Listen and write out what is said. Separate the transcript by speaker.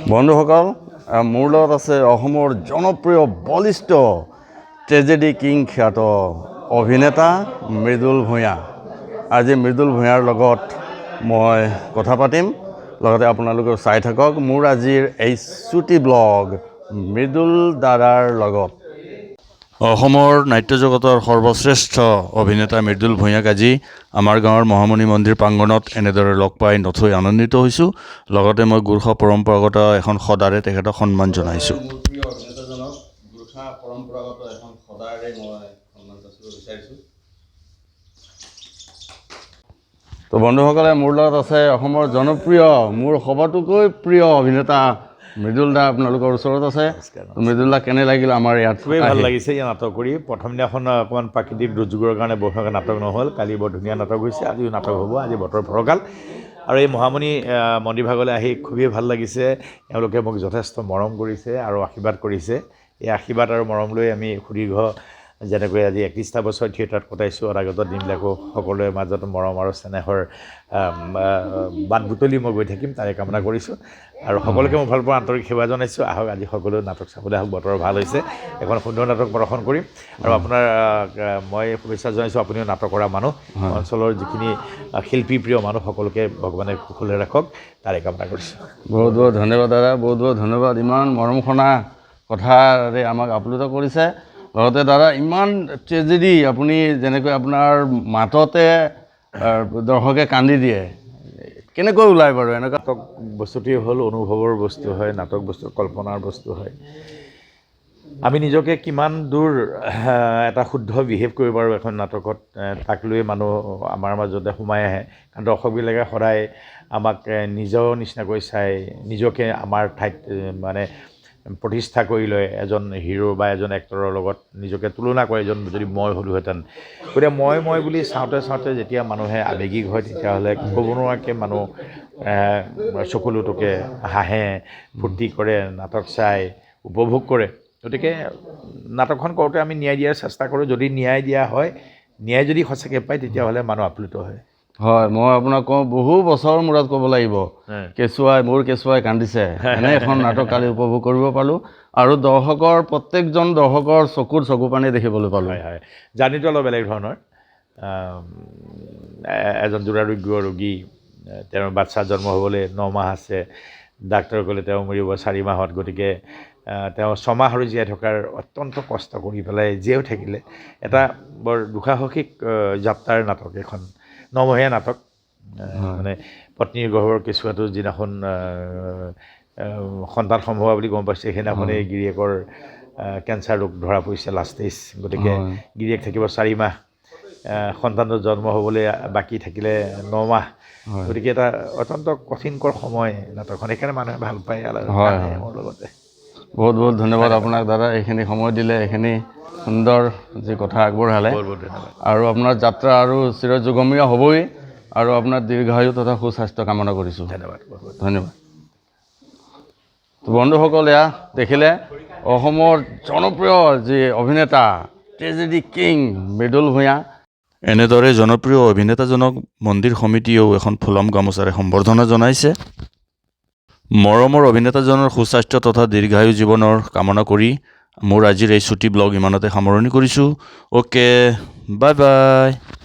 Speaker 1: বন্ধুসকল, মোৰ লগত আছে অসমৰ জনপ্ৰিয় বলিষ্ঠ ট্ৰেজেডি কিং খ্যাত অভিনেতা মৃদুল ভূঞা। আজি মৃদুল ভূঞাৰ লগত মই কথা পাতিম। লগতে আপোনালোকেও চাই থাকক মোৰ আজিৰ এই চুটি ব্লগ মৃদুল দাদাৰ লগত। অসমৰ নাট্য জগতৰ সৰ্বশ্ৰেষ্ঠ অভিনেতা মৃদুল ভূঞাক আজি আমাৰ গাঁৱৰ মহামণি মন্দিৰ প্ৰাংগণত এনেদৰে লগ পাই নথৈ আনন্দিত হৈছোঁ। লগতে মই গোৰ্খা পৰম্পৰাগত এখন সদাৰে তেখেতক সন্মান জনাইছোঁ। মোৰ প্ৰিয় অভিনেতাজনক গোৰ্খা পৰম্পৰাগত এখন সদাৰে মই সন্মান যাচিব বিচাৰিছোঁ। তো বন্ধুসকলে, মোৰ লগত আছে অসমৰ জনপ্ৰিয়, মোৰ সবাতোকৈ প্ৰিয় অভিনেতা মৃদুল দা আপোনালোকৰ ওচৰত আছে। মৃদুল দা, কেনে লাগিল আমাৰ ইয়াত?
Speaker 2: খুবেই ভাল
Speaker 1: আহি?
Speaker 2: লাগিছে এই নাটক কৰি। প্ৰথম দিনাখন অকণমান প্ৰাকৃতিক দুৰ্যোগৰ কাৰণে বৰষুণৰ নাটক নহ'ল। কালি বৰ ধুনীয়া নাটক হৈছে, আজিও নাটক হ'ব। আজি বতৰ ফৰকাল আৰু এই মহামণি মন্দিৰ ভাগলৈ আহি খুবেই ভাল লাগিছে। এওঁলোকে মোক যথেষ্ট মৰম কৰিছে আৰু আশীৰ্বাদ কৰিছে। এই আশীৰ্বাদ আৰু মৰম লৈ আমি সুদীৰ্ঘ যেনেকৈ আজি 31টা বছৰ থিয়েটাৰত কটাইছোঁ, অনাগত দিনবিলাকো সকলোৰে মাজত মৰম আৰু চেনেহৰ বাট বুটলি মই গৈ থাকিম, তাৰে কামনা কৰিছোঁ। আৰু সকলোকে মোৰ ভাল পোৱা আন্তৰিক সেৱা জনাইছোঁ। আহক, আজি সকলো নাটক চাবলৈ আহক। বতৰ ভাল হৈছে, এখন সুন্দৰ নাটক প্ৰদৰ্শন কৰিম। আৰু আপোনাৰ মই শুভেচ্ছা জনাইছোঁ, আপুনিও নাটক কৰা মানুহ, অঞ্চলৰ যিখিনি শিল্পীপ্ৰিয় মানুহ, সকলোকে ভগৱানে কুশলে ৰাখক, তাৰে কামনা কৰিছোঁ।
Speaker 1: বহুত বহুত ধন্যবাদ দাদা, বহুত বহুত ধন্যবাদ। ইমান মৰমসনা কথাৰে আমাক আপ্লুত কৰিছে। লগতে দাদা, ইমান ট্ৰেজেডি, আপুনি যেনেকৈ আপোনাৰ মাততে দৰ্শকে কান্দি দিয়ে, কেনেকৈ ওলায় বাৰু এনেকুৱা?
Speaker 2: নাটক বস্তুটোৱেই হ'ল অনুভৱৰ বস্তু হয়, নাটক বস্তু কল্পনাৰ বস্তু হয়। আমি নিজকে কিমান দূৰ এটা শুদ্ধ বিহেভ কৰিব পাৰোঁ এখন নাটকত, তাক লৈয়ে মানুহ আমাৰ মাজতে সোমাই আহে। কাৰণ দৰ্শকবিলাকে সদায় আমাক নিজৰ নিচিনাকৈ চাই, নিজকে আমাৰ ঠাইত মানে প্ৰতিষ্ঠা কৰি লয়। এজন হিৰ' বা এজন এক্টৰৰ লগত নিজকে তুলনা কৰে, এজন যদি মই হ'লোহেঁতেন। গতিকে মই মই বুলি চাওঁতে চাওঁতে যেতিয়া মানুহে আৱেগিক হয়, তেতিয়াহ'লে ক'ব নোৱাৰাকৈ মানুহ চকুলোটোকে, হাঁহে, ফূৰ্তি কৰে, নাটক চাই উপভোগ কৰে। গতিকে নাটকখন কৰোঁতে আমি ন্যায় দিয়াৰ চেষ্টা কৰোঁ। যদি ন্যায় দিয়া হয়, ন্যায় যদি সঁচাকৈ পায়, তেতিয়াহ'লে মানুহ আপ্লুত হয়।
Speaker 1: হয়, মই আপোনাক কওঁ, বহু বছৰৰ মূৰত ক'ব লাগিব, কেঁচুৱাই, মোৰ কেঁচুৱাই কান্দিছে। এনে এখন নাটক কালি উপভোগ কৰিব পালোঁ আৰু দৰ্শকৰ, প্ৰত্যেকজন দৰ্শকৰ চকুত চকু পানী দেখিবলৈ পালোঁ।
Speaker 2: হয় হয়, জাৰ্ণিটো অলপ বেলেগ ধৰণৰ। এজন দুৰাৰোগ্য ৰোগী, তেওঁৰ বাচ্চা জন্ম হ'বলৈ 9 মাহ আছে। ডাক্তৰে ক'লে তেওঁ মৰিব 4 মাহত। গতিকে তেওঁ 6 মাহ আৰু জীয়াই থকাৰ অত্যন্ত কষ্ট কৰি পেলাই জীয়াইও থাকিলে। এটা বৰ দুঃসাহসিক যাত্ৰাৰ নাটক এখন, নমহীয়া নাটক। মানে পত্নীৰ গৰ্ভৰ কেঁচুৱাটো যিদিনাখন সন্তান সম্ভৱা বুলি গম পাইছে, সেইদিনাখনেই গিৰিয়েকৰ কেঞ্চাৰ ৰোগ ধৰা পৰিছে, লাষ্ট ষ্টেজ। গতিকে গিৰিয়েক থাকিব 4 মাহ, সন্তানটো জন্ম হ'বলৈ বাকী থাকিলে 9 মাহ। গতিকে এটা অত্যন্ত কঠিনকৰ সময় নাটকখন, সেইকাৰণে মানুহে ভাল পায় মোৰ লগতে।
Speaker 1: বহুত বহুত ধন্যবাদ আপোনাক দাদা, এইখিনি সময় দিলে, এইখিনি সুন্দৰ যি কথা আগবঢ়ালে।
Speaker 2: বহুত বহুত ধন্যবাদ।
Speaker 1: আৰু আপোনাৰ যাত্ৰা আৰু চিৰযুগমীয়া হ'বই আৰু আপোনাৰ দীৰ্ঘায়ু তথা সুস্বাস্থ্য কামনা কৰিছোঁ।
Speaker 2: ধন্যবাদ, বহুত বহুত।
Speaker 1: ধন্যবাদ। তো বন্ধুসকল, এয়া দেখিলে অসমৰ জনপ্ৰিয় যি অভিনেতা ট্ৰেজেডি কিং মৃদুল ভূঞা। এনেদৰে জনপ্ৰিয় অভিনেতাজনক মন্দিৰ সমিতিয়েও এখন ফুলাম গামোচাৰে সম্বৰ্ধনা জনাইছে। মৰমৰ অভিনেতাজনৰ সুস্বাস্থ্য তথা দীৰ্ঘায়ু জীৱনৰ কামনা কৰি মোৰ আজিৰ এই চুটি ব্লগ ইমানতে সামৰণি কৰিছোঁ। Okay, bye bye.